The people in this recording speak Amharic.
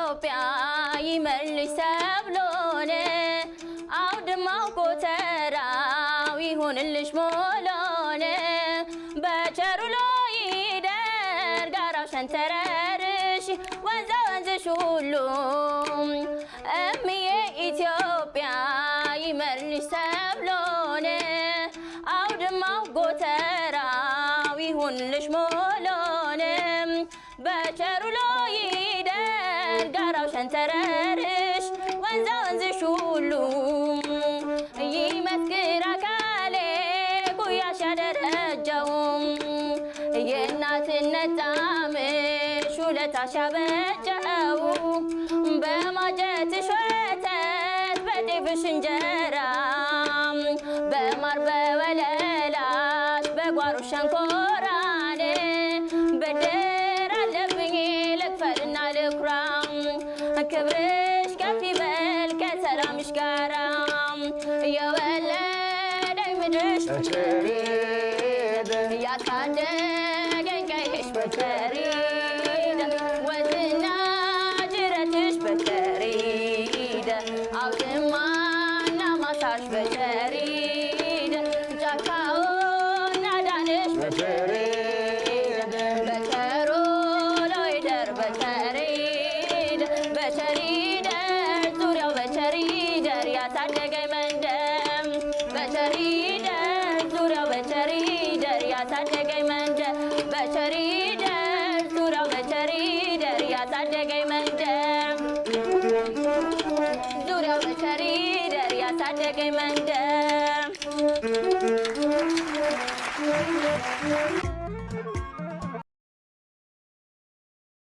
ኢትዮጵያ ይመልሽ ሰብሎን፣ አውድማው ጎተራው ይሁንልሽ ሞሎን፣ በቸሩ ይደር ጋራው ሸንተረርሽ ወንዛ ወንዝሽ ሁሉ። እምዬ ኢትዮጵያ ይመልሽ ሰብሎን፣ አውድማው ጎተራው ይሁንልሽ ሞሎን፣ በቸሩ ይደር ጋራው ሸንተረርሽ ወንዛ ወንዝሽ ሁሉ። ይመስክር አካሌ ጉያሽ ያደረጀው፣ የእናትነት ጣምሽ ውለታሽ ያበጀው፣ በማጀትሽ ወተት በጤፍሽ እንጀራ፣ በማር በወለላሽ በጓሮ ሸንኮራን፣ ብድር አለብኝ ልክፈልና ልኩራ። ክብርሽ ከፍ ይበል ከሰላምሽ ጋራ፣ የወለደኝ ምድርሽ በቸሪድ፣ ያሳደገኝ ቀይሽ በቸሪድ፣ ወዝና ጅረትሽ በቸሪድ፣ አውድማና ማሳሽ በቸሪድ፣ ጫካውና ዳንሽ በቸሪድ፣ በቸሮ ሎይደር በቸሪድ፣ በቸሪደር ዙሪያው በቸሪደር ያሳደገኝ መንደር፣ በቸሪደር ዙሪያው በቸሪደር ያሳደገኝ መንደር በቸሪደር።